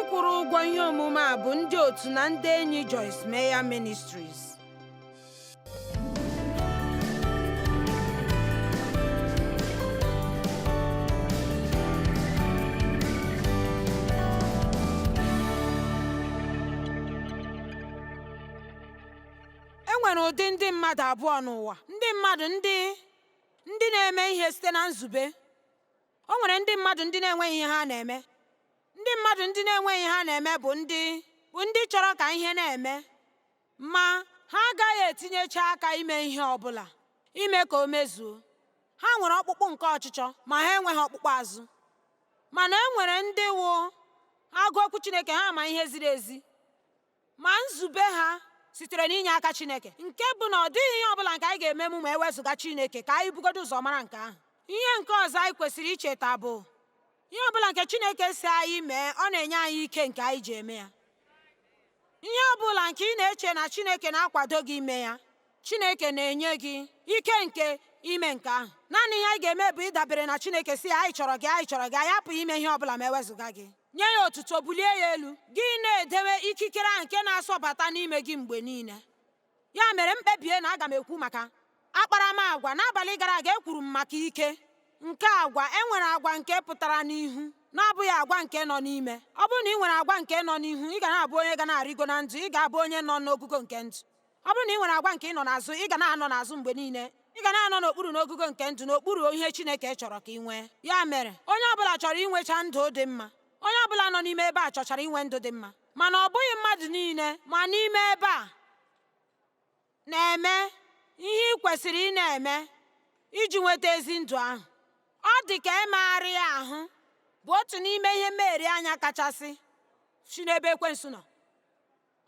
Ndị kwụrụ ụgwọ ihe omume a bụ ndị otu na ndị enyi Joyce Meyer Ministries. E nwere ụdị ndị mmadụ abụọ n'ụwa. Ndị mmadụ ndị na-eme ihe site na nzube. O nwere ndị mmadụ ndị na-enweghị ihe ha na-eme. Ndị mmadụ ndị na-enweghị ihe ha na-eme bụ ndị chọrọ ka ihe na-eme, ma ha agaghị etinyecha aka ime ihe ọ bụla, ime ka o mezuo. Ha nwere ọkpụkpụ nke ọchịchọ, ma ha enweghị ọkpụkpụ azụ. Mana e nwere ndị wụ agụ okwu Chineke, ha ma ihe ziri ezi, ma nzube ha sitere n'inye aka Chineke, nke bụ na ọ dịghị ihe ọbụla nke anyị ga-ememu ma ewezụga Chineke. Ka anyị bugodo ụzọ mara nke ahụ. Ihe nke ọzọ anyị kwesịrị icheta bụ ihe ọbụla nke Chineke si anyị mee, ọ na-enye anyị ike nke anyị ji eme ya. Ihe ọbụla nke ị na-eche na Chineke na-akwado gị ime ya, Chineke na-enye gị ike nke ime nke ahụ. Naanị ihe anyị ga-eme bụ ịdabere na Chineke, si anyị chọrọ gị, anyị chọrọ gị, anyị apụghị ime ihe ọbụla ma ewezụga gị. Nye ya otuto, bulie ya elu. Gị na-edewe ikikere ahụ nke na-asọbata n'ime gị mgbe niile. Ya mere m kpebie na aga m ekwu maka akparamagwa. N'abalị gara aga ekwuru m maka ike nke agwa. E nwere agwa nke pụtara n'ihu na-abụghị agwa nke nọ n'ime. Ọ bụrụ na ị nwere agwa nke nọ n'ihu, ị ga na-abụ onye ga na-arịgo na ndụ, ị ga-abụ onye nọ n'ogugo nke ndụ. Ọ bụrụ na ị nwere agwa nke ị nọ n'azụ, ị ga na-anọ n'azụ mgbe niile. Ị ga na-anọ n'okpuru n'ogugo nke ndụ, n'okpuru ihe Chineke chọrọ ka ị nwee. Ya mere, onye ọbụla chọrọ inwecha ndụ dị mma. Onye ọbụla nọ n'ime ebe a chọchara inwe ndụ dị mma. Mana ọ bụghị mmadụ niile ma n'ime ebe a na-eme ihe ị kwesịrị ị na-eme iji nweta ezi ndụ ahụ. Ọ dị ka emegharị ahụ bụ otu n'ime ihe mmegheri anya kachasị si n'ebe ekwensu nọ.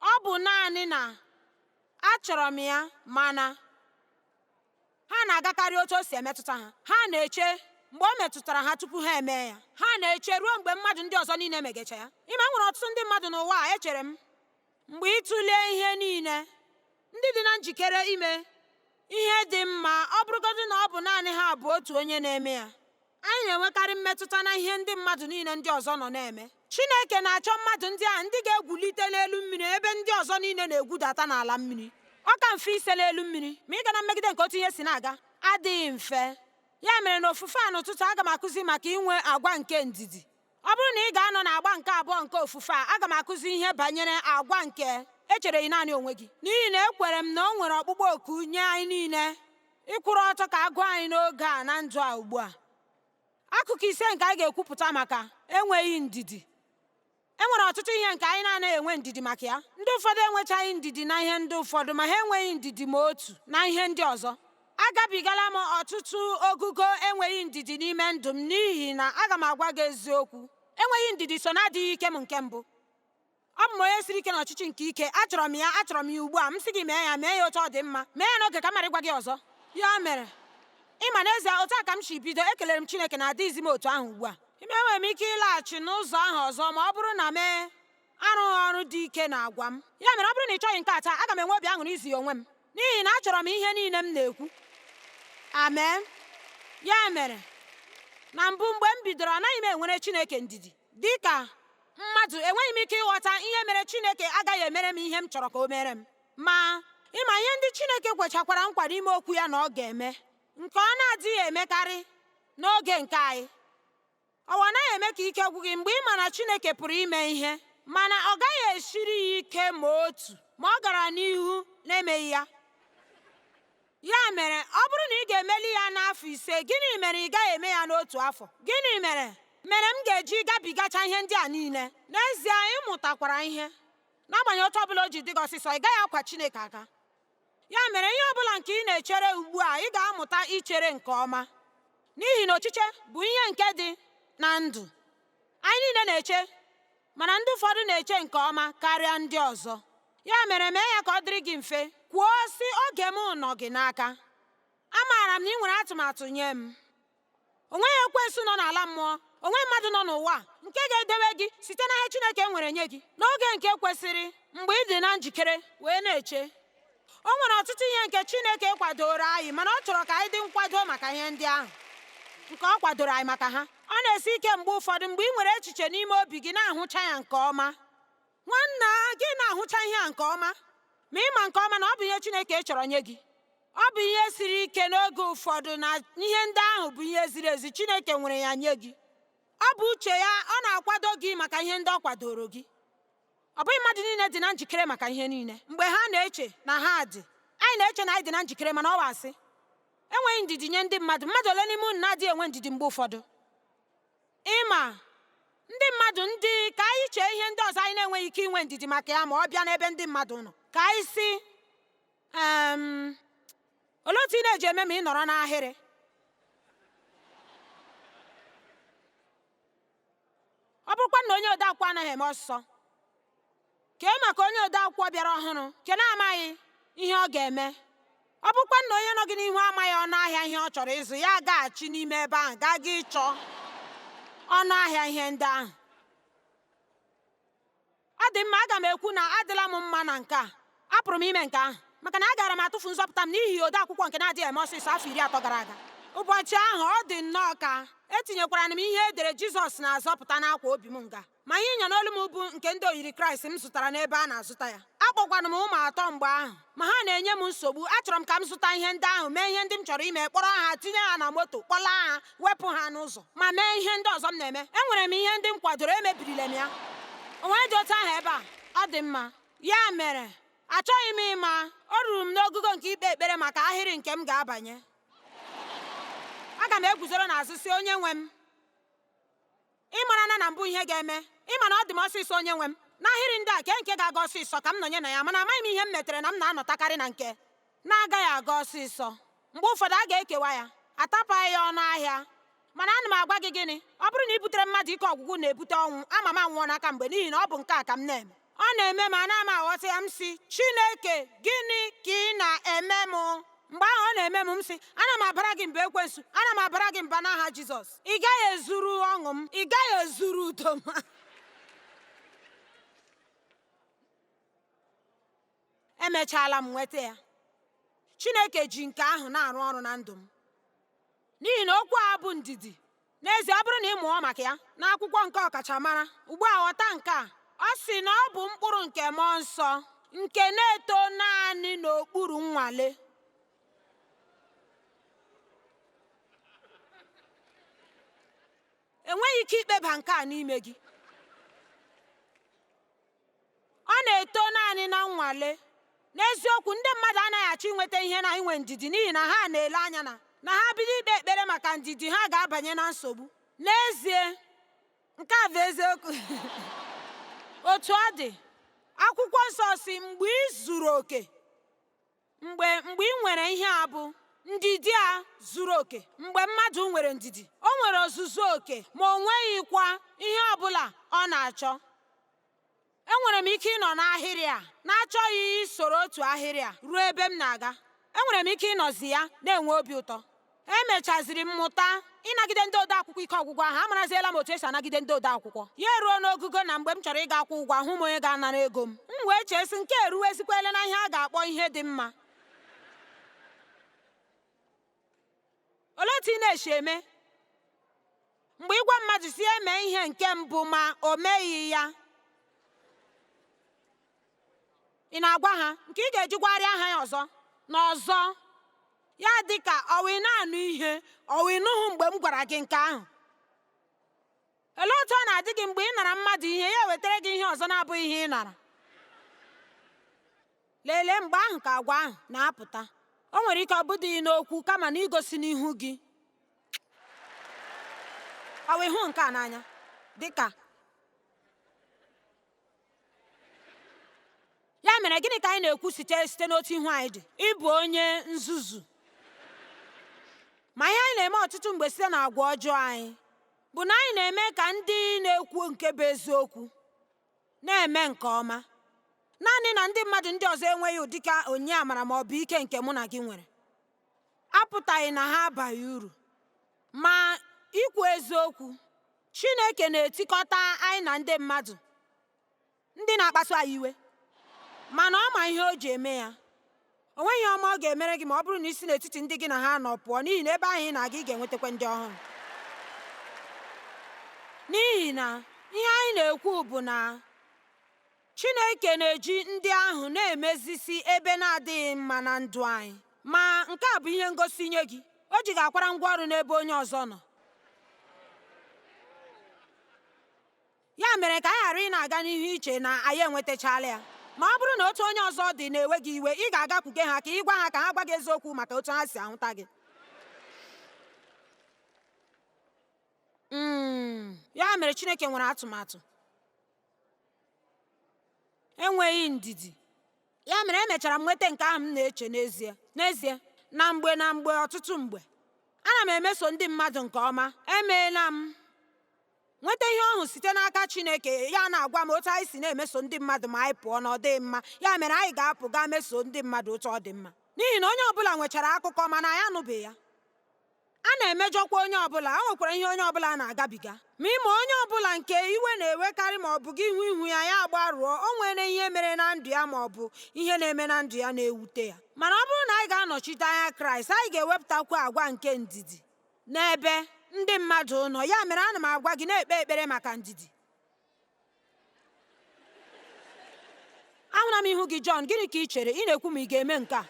Ọ bụ naanị na achọrọ m ya, mana ha na-agakarị otu o si emetụta ha. Ha na-eche mgbe o metụtara ha tupu ha eme ya. Ha na-eche ruo mgbe mmadụ ndị ọzọ niile megecha ya. Ime nwere ọtụtụ ndị mmadụ n'ụwa a, echere m, mgbe ị tụlee ihe niile, ndị dị na njikere ime ihe dị mma, ọ bụrụgodị na ọ bụ naanị ha bụ otu onye na-eme ya. Anyị na-enwekarị mmetụta na ihe ndị mmadụ niile ndị ọzọ nọ na-eme. Chineke na-achọ mmadụ ndị a ndị ga-egwulite n'elu mmiri ebe ndị ọzọ niile na-egwudata n'ala mmiri. Ọ ka mfe ise n'elu mmiri, ma ịga na mmegide nke otu ihe si na-aga adịghị mfe. Ya mere na ofufe a n'ụtụtụ, aga m akụzi maka inwe agwa nke ndidi. Ọ bụrụ na ị ga-anọ n'agba nke abụọ nke ofufe a, aga m akụzi ihe banyere agwa nke echereghị naanị onwe gị. N'ihi na ekwere m na o nwere ọkpụkpọ oku nye anyị niile ịkwụrụ ọtọ ka agụụ anyị n'oge a na ndụ a ugbu a. Akụkụ ise nke anyị ga-ekwupụta maka enweghị ndidi. E nwere ọtụtụ ihe nke anyị na-anaghị enwe ndidi maka ya. Ndị ụfọdụ enwechaghị ndidi na ihe ndị ụfọdụ, ma ha enweghị ndidi ma otu na ihe ndị ọzọ. Agabigala m ọtụtụ ogugo enweghị ndidi n'ime ndụ m, n'ihi na aga m agwa gị eziokwu. Enweghị ndidi so na-adịghị ike m nke mbụ. Ọ bụ m onye siri ike n'ọchịchị nke ike. Achọrọ m ya, achọrọ m ya ugbu a. M sị gị mee ya, mee ya otu ọ dị mma. Mee ya n'oge ka m mara ịgwa gị ọzọ. Ya mere, ịma n'ezie otu a ka m si bido, ekelere m Chineke na adịghịzi m otu ahụ ugbu a. Ime enwere m ike ịlaghachi n'ụzọ ahụ ọzọ ma ọ bụrụ na mee arụghị ọrụ dị ike na agwa m. Ya mere, ọ bụrụ na ị chọghị nke a taa, aga m enwe obi aṅụrị izi ya onwe m, n'ihi na achọrọ m ihe niile m na-ekwu. Amen. Ya mere, na mbụ mgbe m bidoro, anaghị m enwere Chineke ndidi. Dịka mmadụ, enweghị m ike ịghọta ihe mere Chineke agaghị emere m ihe m chọrọ ka o mere m. Ma ịma ihe ndị Chineke kwechakwara nkwa n'ime okwu ya na ọ ga-eme, nke ọ na-adịghị emekarị n'oge nke anyị. Ọwa anaghị eme ka ike gwụ gị mgbe ị ma na Chineke pụrụ ime ihe, mana ọ gaghị esiri ya ike ma otu, ma ọ gara n'ihu na-emeghị ya. Ya mere, ọ bụrụ na ị ga-emeli ya n'afọ 5, gịnị mere ị gaghị eme ya n'otu afọ? Gịnị mere m ga-eji gabigacha ihe ndị a niile? N'ezie, ị mụtakwara ihe. N'agbanyeghị otu ọbụla o ji dị gị ọsịsọ, ị gaghị akwa Chineke aka. Ya mere, ihe ọbụla nke ị na-echere ugbu a, ị ga-amụta ichere nke ọma. N'ihi na ọchịchọ bụ ihe nke dị na ndụ. Anyị niile na-eche, mana ndị ụfọdụ na-eche nke ọma karịa ndị ọzọ. Ya mere, mee ya ka ọ dịrị gị mfe. Kwuo sị, oge m nọ gị n'aka. Amaara m na ị nwere atụmatụ nye m. O nweghị ekwensu nọ n'ala mmụọ, o nweghị mmadụ nọ n'ụwa nke ga-edewe gị site n'aha Chineke nwere nye gị n'oge nke kwesịrị, mgbe ị dị na njikere wee na-eche. O nwere ọtụtụ ihe nke Chineke kwadoro anyị, mana ọ chọrọ ka anyị dị nkwado maka ihe ndị ahụ. nke ọ kwadoro anyị maka ha. Ọ na-esi ike mgbe ụfọdụ mgbe ị nwere echiche n'ime obi gị na-ahụcha ya nke ọma. Nwanna, gị na-ahụcha ihe a nke ọma, ma ị ma nke ọma na ọ bụ ihe Chineke chọrọ nye gị. Ọ bụ ihe siri ike n'oge ụfọdụ na ihe ndị ahụ bụ ihe ziri ezi Chineke nwere ya nye gị. Ọ bụ uche ya, ọ na-akwado gị maka ihe ndị ọ kwadoro gị. Ọ bụghị mmadụ niile dị na njikere maka ihe niile. Mgbe ha na-eche na ha dị, anyị na-eche na anyị dị na njikere, mana ọ wụ asị. Enweghị ndidi nye ndị mmadụ. Mmadụ ole n'ime unu na-adịghị enwe ndidi mgbe ụfọdụ? Ịma ndị mmadụ ndị ka anyị chee ihe ndị ọzọ anyị na-enweghị ike inwe ndidi maka ya ma ọ bịa n'ebe ndị mmadụ nọ. Ka anyị sị, olee otu ị na-eji eme ma ị nọrọ n'ahịrị? Ọ bụrụkwa na onye odeakwụkwọ anaghị eme ọsọ, kee maka onye odeakwụkwọ bịara ọhụrụ nke na-amaghị ihe ọ ga-eme. Ọ bụrụkwa na onye nọ gị n'ihu amaghị ọnụ ahịa ihe ọ chọrọ ịzụ, ya agaghachi n'ime ebe ahụ gaa ga ịchọ ọnụ ahịa ihe ndị ahụ. Ọ dị mma, aga m ekwu na adịla m mma na nke a. Apụrụ m ime nke ahụ maka na agaara m atụfu nzọpụta m n'ihi odeakwụkwọ nke na-adịghị eme ọsịsọ afọ 30 gara aga. Ụbọchị ahụ ọ dị nnọọ ka etinyekwara m ihe e dere Jizọs na-azọpụta n'akwa obi m nga. Ma ihe ịnya n'olu m bụ nke ndị oyiri Kraịst m zụtara n'ebe a na-azụta ya. Akpọkwanụ m ụmụ atọ mgbe ahụ, ma ha na-enye m nsogbu. Achọrọ m ka m zụta ihe ndị ahụ, mee ihe ndị m chọrọ ime, kpọrọ ha, tinye ha na moto, kpọlaa ha, wepụ ha n'ụzọ, ma mee ihe ndị ọzọ m na-eme. Enwere m ihe ndị m kwadoro, emebirila m ya. O nwere dị otu ahụ ebe a? Ọ dị mma. Ya mere, achọghị m ịma. O ruru m n'ogugo nke ikpe ekpere maka ahịrị nke m ga-abanye. Aga m eguzoro n'azụ sị, onye nwe m, ị mara na mbụ ihe ga-eme. Ị ma na ọ dị m ọsịsọ, onye nwe m. N'ahịrị ndị a, kee nke ga-aga ọsịsọ ka m nọnye na ya, mana amaghị m ihe m metere na m na-anọtakarị na nke na-agaghị aga ọsịsọ. Mgbe ụfọdụ a ga-ekewa ya, atapụghị ya ọnụ ahịa. Mana ana m agwa gị gịnị, ọ bụrụ na ị butere mmadụ ike ọgwụgwụ na-ebute ọnwụ, ama m anwụọ n'aka mgbe, n'ihi na ọ bụ nke a ka m na-eme. Ọ na-eme m ana m aghọta ya, m sị, Chineke, gịnị ka ị na-eme m? Mgbe ahụ ọ na-eme m, m sị, ana m abara gị mba ekwensu, ana m abara gị mba n'aha Jizọs. Ị gaghị ezuru ọṅụ m, ị gaghị ezuru udo m. Emechaala m nweta ya. Chineke ji nke ahụ na-arụ ọrụ na ndụ m. N'ihi na okwu a bụ ndidi. N'ezie, ọ bụrụ na ị mụọ maka ya n'akwụkwọ nke ọkachamara, ugbu a ghọta nke a. Ọ sị na ọ bụ mkpụrụ nke mmụọ nsọ nke na-eto naanị n'okpuru nnwale. Enweghị ike ikpeba nke a n'ime gị. Ọ na-eto naanị na nnwale. N'eziokwu, ndị mmadụ anaghị achọ inweta ihe na inwe ndidi n'ihi na ha na-ele anya na ha bido ikpe ekpere maka ndidi, ha ga-abanye na nsogbu. N'ezie, nke a bụ eziokwu. Otu ọ dị, akwụkwọ nsọ si mgbe ị zuru oke, mgbe mgbe ị nwere ihe a bụ ndidi a zuru oke, mgbe mmadụ nwere ndidi, o nwere ozuzu oke, ma o nweghịkwa ihe ọ bụla ọ na-achọ. Enwere m ike ịnọ n'ahịrị a na-achọghị isoro otu ahịrị a ruo ebe m na-aga. Enwere m ike ịnọzi ya na-enwe obi ụtọ. Emechaziri m mụta ịnagide ndị ode akwụkwọ ike ọgwụgwụ ahụ. Amaraziela m otu esi anagide ndị ode akwụkwọ. Ya eruo n'ogugo na mgbe m chọrọ ịga akwụ ụgwọ, ahụ m onye ga-anara ego m. M wee chee sị, nke eruwezikwele na ihe a ga-akpọ ihe dị mma. Olee otu ị na-esi eme mgbe ịgwa mmadụ si eme ihe nke mbụ ma o meghị ya? Ị na-agwa ha nke ị ga-eji gwagharịa ha ya ọzọ na ọzọ, ya dị ka ọwa ị na-anụ ihe, ọwa ị nụghị mgbe m gwara gị nke ahụ. Olee otu ọ na-adị gị mgbe ị nara mmadụ ihe, ya ewetara gị ihe ọzọ na-abụghị ihe ị nara? Lelee, mgbe ahụ ka agwa ahụ na-apụta. O nwere ike ọ bụdịghị n'okwu, kama na igosi n'ihu gị. Ọ wụ ịhụ nke a n'anya dịka ya mere, gịnị ka anyị na-ekwu site site n'otu ihu anyị dị? Ịbụ onye nzuzu. Ma ihe anyị na-eme ọtụtụ mgbe site na agwa ọjọọ anyị bụ na anyị na-eme ka ndị na-ekwu nke bụ eziokwu na-eme nke ọma, naanị na ndị mmadụ ndị ọzọ enweghị ụdịka onyinye amara ma ọ bụ ike nke mụ na gị nwere, apụtaghị na ha abaghị uru. Ma ikwu eziokwu, Chineke na-etikọta anyị na ndị mmadụ ndị na-akpasu anyị iwe, mana ọ ma ihe o ji eme ya. O nweghị ihe ọma ọ ga-emere gị ma ọ bụrụ na i si n'etiti ndị gị na ha nọ pụọ, n'ihi na ebe ahụ ị na-aga, ị ga-enwetakwa ndị ọhụrụ. N'ihi na ihe anyị na-ekwu bụ na Chineke na-eji ndị ahụ na-emezisi ebe na-adịghị mma na ndụ anyị. Ma nke a bụ ihe ngosi nye gị. O ji gị akwara ngwa ọrụ n'ebe onye ọzọ nọ. Ya mere ka anyị ghara ị na-aga n'ihu iche na anyị enwetachala ya. Ma ọ bụrụ na otu onye ọzọ dị na-ewe gị iwe, ị ga-agakwuge ha ka ị gwa ha ka ha gwa gị eziokwu maka otu ha si ahụta gị. Ya mere Chineke nwere atụmatụ. Enweghị ndidi. Ya mere emechara m nweta nke ahụ m na-eche n'ezie. N'ezie, na mgbe na mgbe ọtụtụ mgbe, ana m emeso ndị mmadụ nke ọma. Emeela m nweta ihe ọhụụ site n'aka Chineke, ya na-agwa m otu anyị si na-emeso ndị mmadụ ma anyị pụọ na ọ dịghị mma. Ya mere anyị ga-apụ gaa meso ndị mmadụ otu ọ dị mma. N'ihi na onye ọbụla nwechara akụkọ mana anyị anụbeghị ya. A na-emejọkwa onye ọbụla, o nwekwara ihe onye ọbụla na-agabiga. Ma ịma onye ọbụla nke iwe na-ewekarị ma ọ bụ gị hụ ihu ya, ya agbarụọ, o nwere ihe mere na ndụ ya ma ọ bụ ihe na-eme na ndụ ya na-ewute ya. Mana ọ bụrụ na anyị ga-anọchite anya Kraịst, anyị ga-ewepụtakwu agwa nke ndidi n'ebe ndị mmadụ nọ. Ya mere ana m agwa gị, na-ekpe ekpere maka ndidi. Ahụla m ihu gị, John. Gịnị ka ị chere? Ị na-ekwu ma ị ga-eme nke a?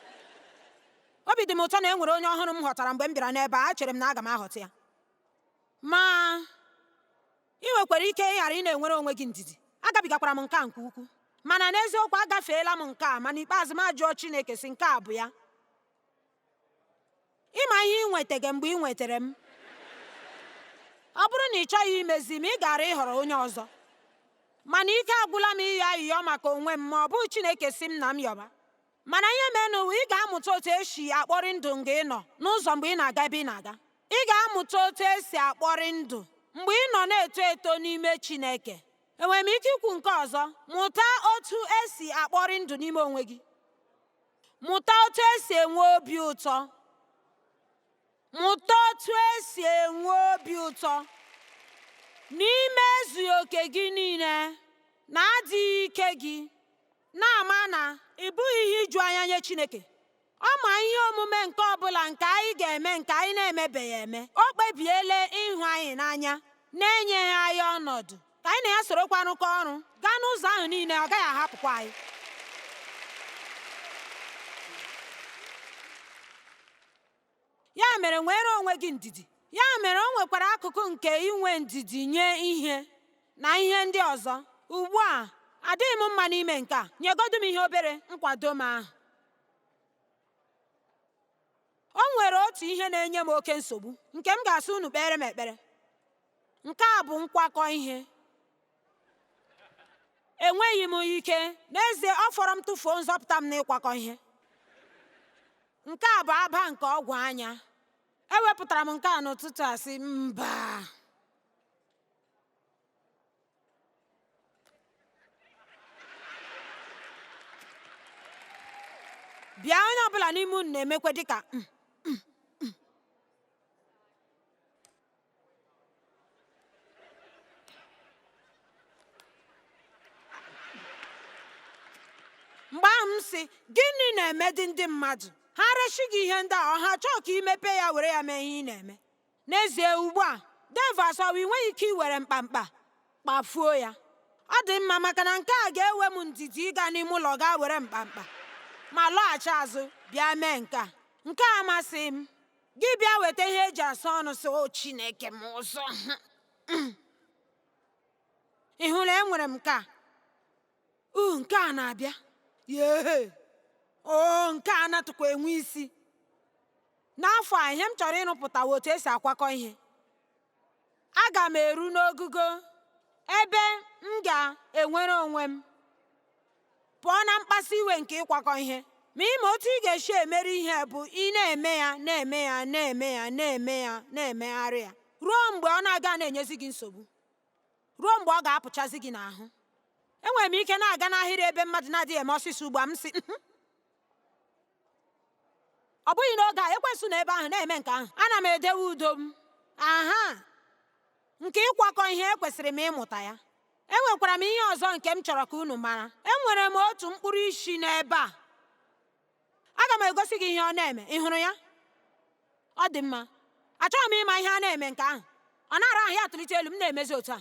Obi dị m ụtọ na e nwere onye ọhụrụ m ghọtara mgbe m bịara n'ebe a. Echere m na aga m aghọta ya. Ma ị nwekwara ike ịghara ị na-enwere onwe gị ndidi. Agabigakwara m nke a nke ukwuu. Mana n'eziokwu agafeela m nke a, mana ikpeazụ m ajụọ Chineke sị, nke a bụ ya. Ịma ihe ị nwetaghị mgbe ị nwetara m. Ọ bụrụ na ị chọghị imezi m, ị gara ịhọrọ onye ọzọ. Mana ike agwụla m ịyọ ayịyọ maka onwe m, ma ọ bụ Chineke sị m na m yọba. Mana ihe mee n'ụwa, ị ga-amụta otu esi akpọrị ndụ nga ị nọ n'ụzọ mgbe ị na-aga ebe ị na-aga. Ị ga-amụta otu esi akpọrị ndụ mgbe ị nọ na-eto eto n'ime Chineke. Enwere m ike ikwu nke ọzọ? Mụta otu esi akpọrị ndụ n'ime onwe gị. Mụta otu esi enwe obi ụtọ. Mụta otu esi enwe obi ụtọ n'ime ezughị oke gị niile na adịghị ike gị, na-ama na ị bụghị ihe iju anya nye Chineke. Ọ ma ihe omume nke ọbụla nke anyị ga-eme nke anyị na-emebeghị eme. O kpebiela ịhụ anyị n'anya na-enyeghị anyị ọnọdụ ka anyị na ya sorokwa rụkọ ọrụ gaa n'ụzọ ahụ niile. Ọ gaghị ahapụkwa anyị. Ya mere nwere onwe gị ndidi. Ya mere o nwekwara akụkụ nke inwe ndidi nye ihe na ihe ndị ọzọ. Ugbu a, adịghị m mma n'ime nke a. Nyegodu m ihe obere nkwado m ahụ. O nwere otu ihe na-enye m oke nsogbu nke m ga-asị unu kpere m ekpere. Nke a bụ nkwakọ ihe. Enweghị m ike. N'ezie, ọ fọrọ m tụfuo nzọpụta m n'ịkwakọ ihe. Nke a bụ aba nke ọgwụ anya. Ewepụtara m nke a n'ụtụtụ a sị mba. Bịa, onye ọbụla n'ime unu na-emekwe dịka Mgbe ahụ m sị, gịnị na-emedị ndị mmadụ? Ha rechi gị ihe ndị a, ọ ha chọọ ka ị mepee ya were ya mee ihe ị na-eme. N'ezie, ugbu a, Dave asọwa ị nweghị ike iwere mkpamkpa kpafuo ya. Ọ dị mma maka na nke a ga-ewe m ndidi ịga n'ime ụlọ gaa were mkpamkpa ma lọghachi azụ bịa mee nke a. Nke a amasịghị m. Gị bịa weta ihe eji asa ọnụ sị, o Chineke m ọzọ. Ị hụla enwere m nke a? Nke a na-abịa. Yee! O, nke a anatụkwa enwe isi. N'afọ a, ihe m chọrọ ịrụpụta wụ otu esi akwakọ ihe. Aga m eru n'ogugo ebe m ga-enwere onwe m pụọ na mkpasu iwe nke ịkwakọ ihe. Ma ịma otu ị ga-esi emeri ihe bụ ị na-eme ya, na-eme ya, na-eme ya, na-eme ya, na-emegharị ya ruo mgbe ọ na-aga na-enyezi gị nsogbu, ruo mgbe ọ ga-apụchazi gị n'ahụ. Enwere m ike na-aga n'ahịrị ebe mmadụ na-adịghị eme ọsịsọ ugbu a, m sị, ọ bụghị n'oge a, ekwensu nọ ebe ahụ na-eme nke ahụ. Ana m edewe udo m. Aha! Nke ịkwakọ ihe ekwesịrị m ịmụta ya. Enwekwara m ihe ọzọ nke m chọrọ ka unu mara. Enwere m otu mkpụrụ isi n'ebe a. Aga m egosi gị ihe ọ na-eme. Ị hụrụ ya? Ọ dị mma. Achọghị m ịma ihe a na-eme nke ahụ. Ọ na-ara ahụ ya atụlite elu, m na-emezi otu a.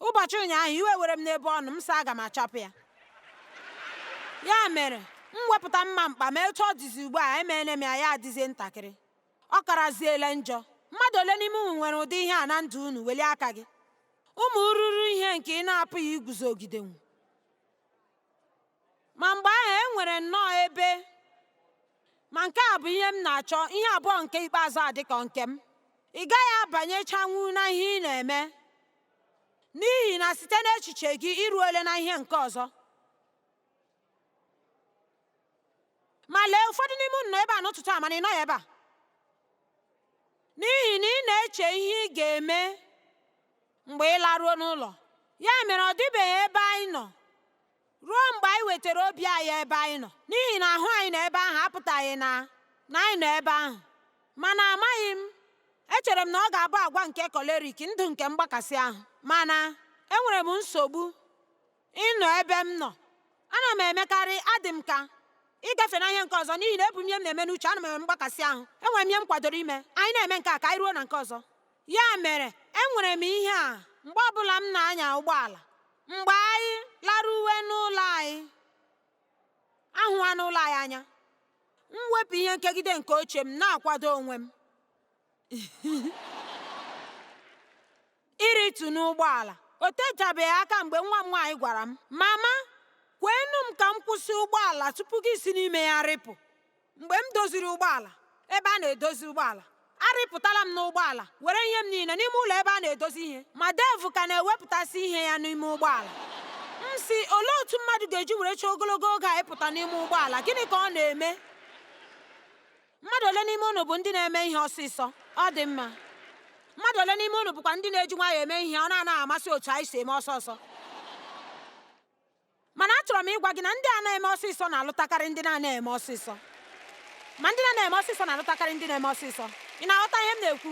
Ụbọchị ụnyaahụ iwe were m n'ebe ọ nọ, m sị aga m achapụ ya. Ya mere m wepụta mma mkpa ma etu ọ dịzi ugbu a, emeela m ya, ya adịzie ntakịrị. Ọ karaziele njọ. Mmadụ ole n'ime unu nwere ụdị ihe a na ndụ unu? Welie aka gị. Ụmụ ruru ihe nke ị na-apụghị iguzogidenwu. Ma mgbe ahụ e nwere nnọọ ebe, ma nke a bụ ihe m na-achọ, ihe abụọ nke ikpeazụ a dịka nke m. Ị gaghị abanyechanwu na ihe ị na-eme, n'ihi na site n'echiche gị iruole na ihe nke ọzọ. Ma lee, ụfọdụ n'ime unu nọ ebe a n'ụtụtụ a, mana ị nọghị ebe a n'ihi na ị na-eche ihe ị ga-eme mgbe ị laruo n'ụlọ. Ya mere ọ dịbeghị ebe anyị nọ ruo mgbe anyị wetara obi anyị ebe anyị nọ, n'ihi na ahụ anyị nọ ebe ahụ apụtaghị na anyị nọ ebe ahụ. Mana amaghị m, echere m na ọ ga-abụ agwa nke choleric, ndụ nke mgbakasị ahụ, mana enwere m nsogbu ịnọ ebe m nọ. Ana m emekarị adị m ka ịgafe na ihe nke ọzọ, n'ihi na ebu m ihe m na-eme n'uche, ana m enwe mgbakasị ahụ. Enwere m ihe m kwadoro ime, anyị na-eme nke a ka anyị ruo na nke ọzọ. Ya mere enwere m ihe a mgbe ọbụla m na-anya ụgbọala. Mgbe anyị laruwe n'ụlọ anyị, ahụwa n'ụlọ anyị anya, m wepụ ihe nkegide nke oche m na-akwado onwe m ịrịtu n'ụgbọala. O techabeghị aka mgbe nwa m nwaanyị gwara m, mama, kweenụ m ka m kwụsị ụgbọala tupu gị si n'ime ya rịpụ. Mgbe m doziri ụgbọala ebe a na-edozi ụgbọala, arịpụtala m n'ụgbọala were ihe m niile n'ime ụlọ ebe a na-edozi ihe, ma Dev ka na-ewepụtasị ihe ya n'ime ụgbọala. M sị, olee otu mmadụ ga-eji were chọọ ogologo oge a ịpụta n'ime ụgbọala? Gịnị ka ọ na-eme? Mmadụ ole n'ime unu bụ ndị na-eme ihe ọsịsọ? Ọ dị mma. Mmadụ ole n'ime unu bụkwa ndị na-eji nwayọọ eme ihe ọ na-anaghị amasị otu anyị si eme ọsọ ọsọ? Mana achọrọ m ịgwa gị na ndị a na-eme ọsịsọ na-alụtakarị ndị na-anaghị eme ọsịsọ. Ma ndị na-eme ọsịsọ na-alụtakarị ndị na-eme ọsịsọ. Ị na-aghọta ihe m na-ekwu?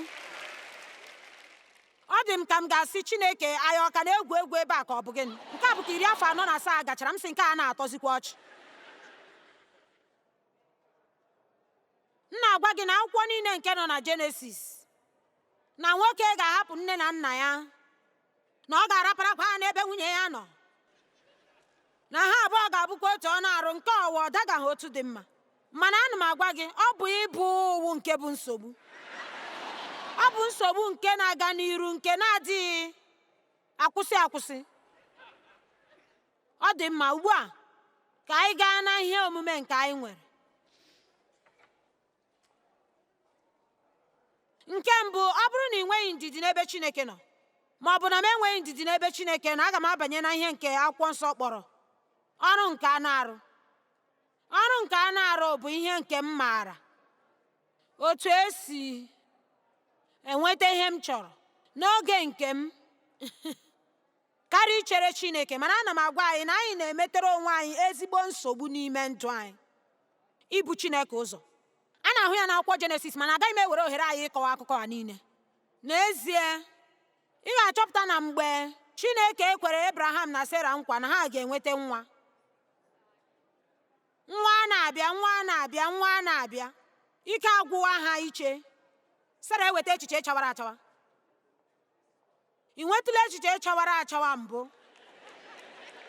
Ọ dị m ka m ga-asị Chineke, anyị ọ ka na-egwu egwu ebe a ka ọ bụ gịnị? Nke a bụ ka 47 gachara, m sị nke a na-atọzikwa ọchị. M na-agwa gị na akwụkwọ niile nke nọ na Jenesis na nwoke ga-ahapụ nne na nna ya, na ọ ga-araparakwa ha n'ebe nwunye ya nọ, na ha abụọ ga-abụkwa otu ọnụ arụ. Nke ọwa ọ dagaghị otu dị mma. Mana ana m agwa gị, ọ bụ ịbụ ụwụ nke bụ nsogbu. Ọ bụ nsogbu nke na-aga n'iru, nke na-adịghị akwụsị akwụsị. Ọ dị mma, ugbu a ka anyị gaa na ihe omume nke anyị nwere. Nke mbụ, ọ bụrụ na ị nweghị ndidi n'ebe Chineke nọ, ma ọ bụ na m enweghị ndidi n'ebe Chineke nọ, aga m abanye na ihe nke akwụkwọ nsọ kpọrọ ọrụ nke anụ arụ. Ọrụ nke anụ arụ bụ ihe nke m maara otu esi enweta ihe m chọrọ n'oge nke m karịa ichere Chineke. Mana ana m agwa anyị na anyị na-emetere onwe anyị ezigbo nsogbu n'ime ndụ anyị ibu Chineke ụzọ. A na-ahụ ya n'akwụkwọ Jenesis, mana agaghị m ewere ohere anyị ịkọwa akụkọ a niile. N'ezie, ị ga-achọpụta na mgbe Chineke kwere Abraham na Sera nkwa na ha ga-enweta nwa, nwa na-abịa, nwa na-abịa, nwa na-abịa, ike agwụwa ha iche. Sera eweta echiche chawara achawa. Ị nwetụla echiche chawara achawa mbụ?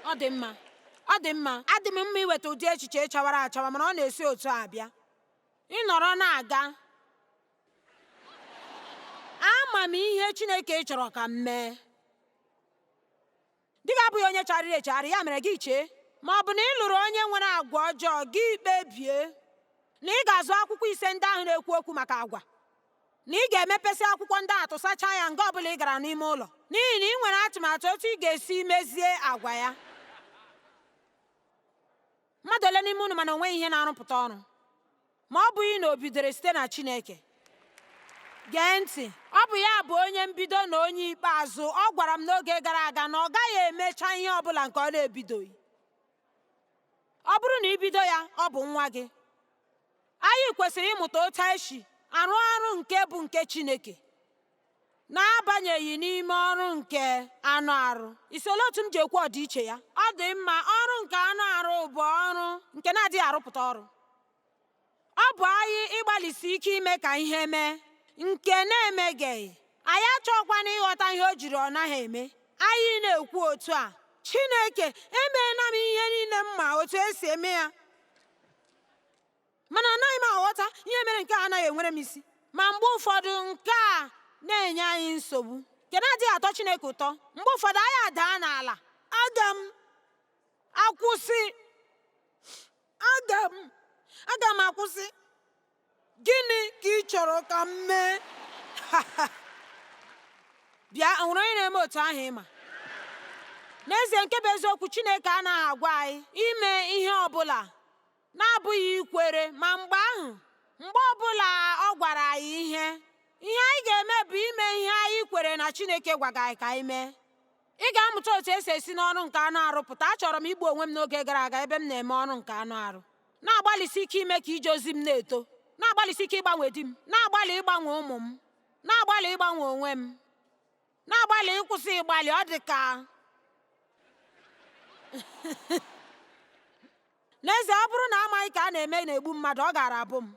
Ọ dị mma, ọ dị mma. Adị m mma iweta ụdị echiche chawara achawa, mana ọ na-esi otu a abịa. Ị nọrọ na-aga, ama m ihe Chineke chọrọ ka m mee. Di gị abụghị onye chegharịrị echegharị, ya mere gị chee ma ọ bụ na ị lụrụ onye nwere agwa ọjọọ, gị kpebie na ị ga-azụ akwụkwọ ise ndị ahụ na-ekwu okwu maka agwa, na ị ga-emepesị akwụkwọ ndị a tụsachaa ya nga ọbụla ị gara n'ime ụlọ, n'ihi na ị nwere atụmatụ otu ị ga-esi mezie agwa ya. Mmadụ ole n'ime unu mana o nweghị ihe na-arụpụta ọrụ ma ọ bụghị na o bidoro site na Chineke? Gee ntị, ọ bụ ya bụ onye mbido na onye ikpeazụ. Ọ gwara m n'oge gara aga na ọ gaghị emecha ihe ọ bụla nke ọ na-ebidoghị. Ọ bụrụ na ibido ya, ọ bụ nwa gị. Anyị kwesịrị ịmụta otu esi arụ ọrụ nke bụ nke Chineke, na-abanyeghị n'ime ọrụ nke anụ arụ. Isola otu m ji ekwu ọdịiche ya? Ọ dị mma, ọrụ nke anụ arụ bụ ọrụ nke na-adịghị arụpụta ọrụ. Ọ bụ anyị ịgbalịsi ike ime ka ihe mee. nke na-emegeghị. Anyị achọghịkwana ịghọta ihe o jiri ọ naghị eme. Anyị na-ekwu otu a, Chineke, emeela m ihe niile m ma otu esi eme ya, mana anaghị m aghọta ihe mere nke a anaghị enwere m isi. Ma mgbe ụfọdụ nke a na-enye anyị nsogbu nke na-adịghị atọ Chineke ụtọ. Mgbe ụfọdụ anyị adaa n'ala. Aga m akwụsị. Aga m akwụsị. Gịnị ka ị chọrọ ka m mee? Bịa, o nwere onye na-eme otu ahụ ịma? N'ezie, nke bụ eziokwu, Chineke anaghị agwa anyị ime ihe ọ bụla na-abụghị ikwere. Ma mgbe ahụ, mgbe ọbụla ọ gwara anyị ihe, ihe anyị ga-eme bụ ime ihe anyị kwere na Chineke gwaga anyị ka anyị mee. Ị ga-amụta otu esi esi n'ọrụ nke anụ arụ pụta. Achọrọ m igbu onwe m n'oge gara aga ebe m na-eme ọrụ nke anụ arụ, na-agbalịsi ike ime ka ije ozi m na-eto, na-agbalịsi ike ịgbanwe di m, na-agbalị ịgbanwe ụmụ m, na-agbalị ịgbanwe onwe m, na-agbalị ịkwụsị ịgbalị. Ọ dị ka n'ezie, ọ bụrụ na amaghị ka a na-eme na-egbu mmadụ, ọ gaara abụ m.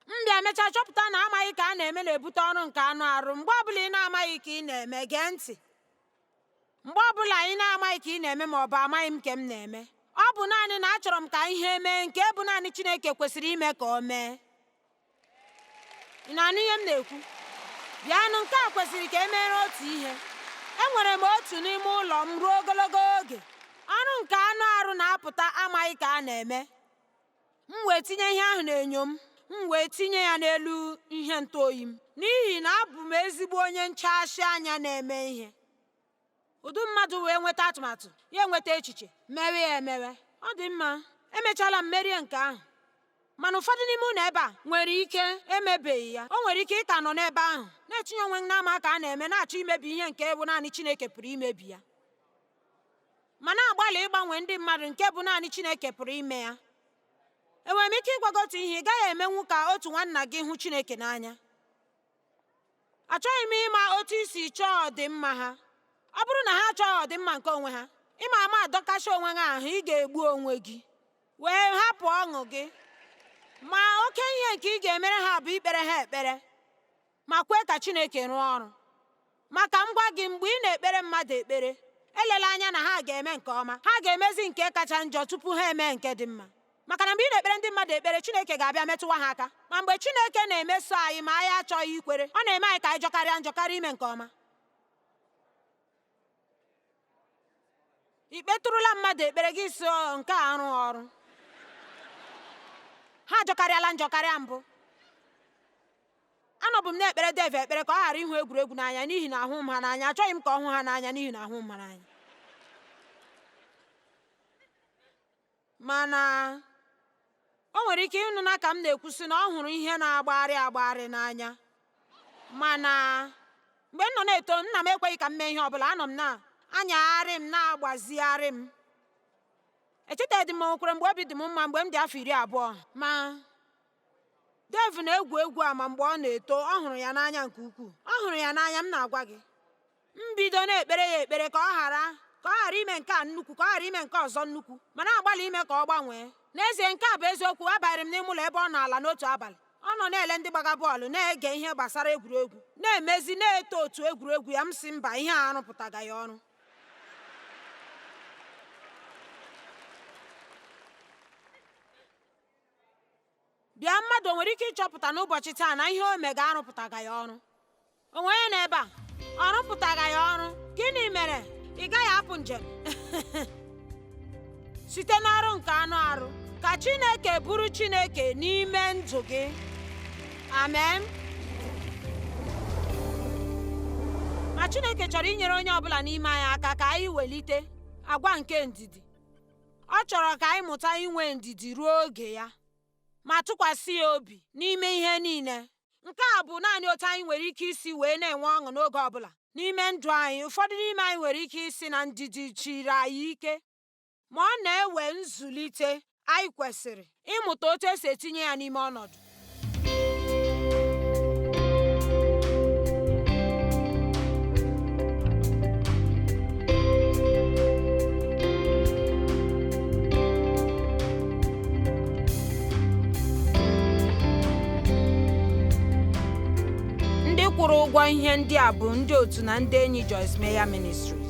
M bịa mechaa chọpụta na amaghị ka a na-eme na-ebute ọrụ nke anụ arụ. Mgbe ọbụla ị na-amaghị ka ị na-eme, gee ntị. Mgbe ọbụla ị na-amaghị ka ị na-eme ma ọ bụ amaghị m nke m na-eme, ọ bụ naanị na achọrọ m ka ihe mee nke bụ naanị Chineke kwesịrị ime ka o mee. Ị na-anụ ihe m na-ekwu? Bịanụ, nke a kwesịrị ka e mere otu ihe. Enwere m otu n'ime ụlọ m ruo ogologo oge. Ọrụ nke anụ arụ na-apụta amaghị ka a na-eme. M wee tinye ihe ahụ n'enyo m, m wee tinye ya n'elu ihe ntụoyi m, n'ihi na abụ m ezigbo onye nchashi anya na-eme ihe. Ụdị mmadụ wee nweta atụmatụ, ya enweta echiche, mewe ya emewe. Ọ dị mma, emechaala m merie nke ahụ. Mana ụfọdụ n'ime unu ebe a nwere ike emebeghị ya. O nwere ike ịka nọ n'ebe ahụ na-etinye onwe m n'ama ka a na-eme, na-achọ imebi ihe nke bụ naanị Chineke pụrụ imebi ya, ma na-agbalị ịgbanwe ndị mmadụ nke bụ naanị Chineke pụrụ ime ya. Enwere m ike ịgwa gị otu ihe? Ị gaghị emenwu ka otu nwanna gị hụ Chineke n'anya. Achọghị m ịma otu i si chọọ ọdịmma ha. Ọ bụrụ na ha achọghị ọdịmma nke onwe ha, ịma ama adọkacha onwe ha ahụ, ị ga-egbu onwe gị wee hapụ ọṅụ gị. Ma oke ihe nke ị ga-emere ha bụ ikpere ha ekpere ma kwee ka Chineke rụọ ọrụ. Maka m gwa gị, mgbe ị na-ekpere mmadụ ekpere, elela anya na ha ga-eme nke ọma. Ha ga-emezi nke kacha njọ tupu ha eme nke dị mma. Maka na mgbe ị na-ekpere ndị mmadụ ekpere, Chineke ga-abịa metụwa ha aka. Ma mgbe Chineke na-emeso anyị ma anyị achọghị ikwere, ọ na-eme anyị ka anyị jọkarịa njọ karịa ime nke ọma. Ị kpetụrụla mmadụ ekpere gị sị nke a arụ ọrụ? Ha ajọkarịala njọ karịa mbụ. Anọbụ m na-ekpere Dave ekpere ka ọ ghara ịhụ egwuregwu n'anya n'ihi na ahụ m ha n'anya. Achọghị m ka ọ hụ ha n'anya n'ihi na ahụ m ha n'anya. Mana o nwere ike ịnụ na ka m na-ekwu sị na ọ hụrụ ihe na-agbagharị agbagharị n'anya. Mana mgbe m nọ na-eto, nna m ekweghị ka m mee ihe ọbụla. Anọ m na-anyagharị m, na-agbazigharị m. Echetadị m okwere mgbe obi dị m mma mgbe m dị afọ 20. Ma Dave na-egwu egwu a, ma mgbe ọ na-eto, ọ hụrụ ya n'anya nke ukwuu. Ọ hụrụ ya n'anya, m na-agwa gị. M bido na-ekpere ya ekpere ka ọ ghara ime nke a nnukwu, ka ọ ghara ime nke ọzọ nnukwu, ma na-agbalị ime ka ọ gbanwee. N'ezie, nke a bụ eziokwu. Abanyere m n'ime ụlọ ebe ọ nọ ala n'otu abalị. Ọ nọ na-ele ndị gbaga bọọlụ, na-ege ihe gbasara egwuregwu, na-emezi na-eto otu egwuregwu ya. M si mba, ihe a arụpụtaga ya ọrụ. Bịa, mmadụ o nwere ike ịchọpụta n'ụbọchị taa na ihe o mega arụpụtaga ya ọrụ? O nwere n'ebe a ọ rụpụtaga ya ọrụ? Gịnị mere ị gaghị apụ njem site n'ọrụ nke anụ arụ? Ka Chineke bụrụ Chineke n'ime ndụ gị. Amen. Ma Chineke chọrọ inyere onye ọbụla n'ime anyị aka ka anyị welite agwa nke ndidi. Ọ chọrọ ka anyị mụta inwe ndidi ruo oge ya, ma tụkwasị ya obi n'ime ihe niile. Nke a bụ naanị otu anyị nwere ike isi wee na-enwe ọṅụ n'oge ọbụla n'ime ndụ anyị. Ụfọdụ n'ime anyị nwere ike isi na ndidi chiri anyị ike, ma ọ na-ewe nzụlite. Anyị kwesịrị ịmụta otu esi etinye ya n'ime ọnọdụ. kwụrụ ụgwọ ihe ndị a bụ ndị otu na ndị enyi Joyce Meyer Ministries.